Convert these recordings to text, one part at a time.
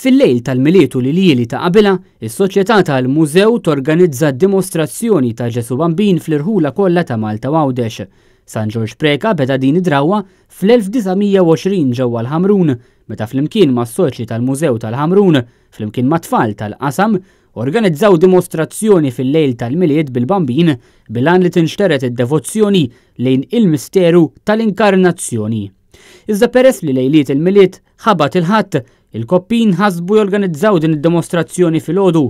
Fil-lejl tal-Milied u l-iljieli ta' qabilha, is-Soċjetà tal-Mużew torganizza dimostrazzjoni ta' Ġesù Bambin fl-irħula kollha ta' Malta u Għawdex. San Ġorġ Preca beda din id-drawwa fl-1920 ġewwa l-Ħamrun meta flimkien mas-soċji tal-Mużew tal-Ħamrun, flimkien mat-tfal tal-qasam, organizzaw dimostrazzjoni fil-lejl tal-Milied bil-Bambin bil-għan li tinxtered id-devozzjoni lejn il-misteru tal-Inkarnazzjoni. Iżda peress li lejliet il-Milied ħabat il-Ħadd, il-Koppin ħasbu jorganizzaw din id-dimostrazzjoni filgħodu.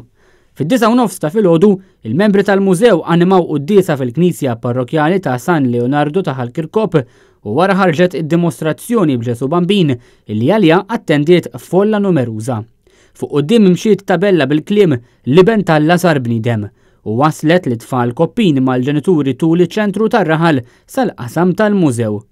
Fid-disgħa u nofs ta' filgħodu, il-membri tal-mużew animaw quddiesa fil-knisja parrokkjali ta' San Leonardo ta' Ħal Kirkop u wara ħarġet id-dimostrazzjoni b'Ġesù Bambin illi għaliha attendiet folla numeruża. Fuq quddiem imxiet tabella bil-kliem L-Iben t'Alla sar bniedem u wasslet lit-tfal Koppin mal-ġenituri tul iċ-ċentru tar-raħal sal-qasam tal-mużew.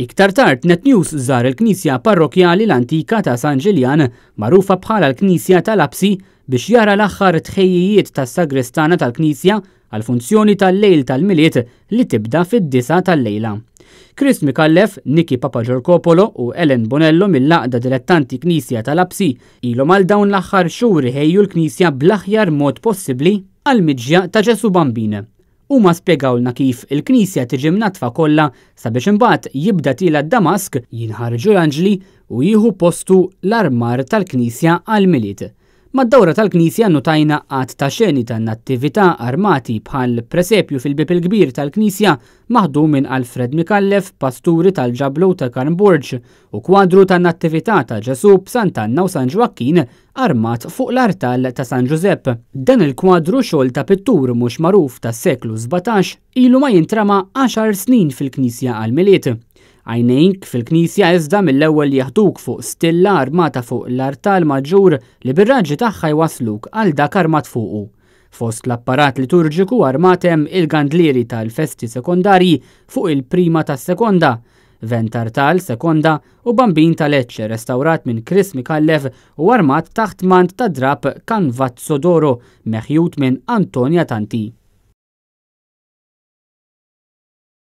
Iktar tard, Net News żar il-Knisja Parrokkjali l-antika ta' San Ġiljan, magħrufa bħala l-Knisja tal-Apsi, biex jara l-aħħar tħejjijiet tas-sagristana tal-Knisja għall-funzjoni tal-lejl tal-Milied li tibda fid-disgħa tal-lejla. Chris Micallef, Nicky Papagiorcopolo u Ellen Bonello mill-Għaqda Dilettanti Knisja tal-Apsi ilhom għal dawn l-aħħar xhur iħejju l-knisja bl-aħjar mod possibbli għall-miġja ta' Ġesù Bambin. Huma spjegawlna kif il-knisja tiġi mnaddfa kollha sabiex imbagħad jibda tiela' d-damask, jinħarġu l-anġli u jieħu postu l-armar tal-knisja għall-Milied. Mad-dawra tal-knisja nnutajna għadd ta' xeni ta' nattività armati bħal presepju fil-bieb il-kbir tal-knisja maħdum minn Alfred Micallef, pasturi tal-Ġablu ta' Karm Borg, u kwadru tan-Nattività ta' Ġesù b'Sant'Anna u San Ġwakkin armat fuq l-artal ta' San Ġużepp. Dan il-kwadru xogħol ta' pittur mhux magħruf tas-seklu 17 ilu ma jintrama għaxar snin fil-knisja għall-Milied. Għajnejk fil-knisja iżda mill-ewwel jeħduk fuq stilla armata fuq l-artal maġġur li bir-raġġi tagħha jwassluk għal dak armat fuqu. Fost l-apparat liturġiku armat hemm il-gandlieri tal-festi sekondarji fuq il-prima tas-sekonda, vent artal sekonda u bambin ta' Lecce restawrat minn Chris Micallef u armat taħt mant ta' drapp canvazzo d'oro meħjut minn Antonia Tanti.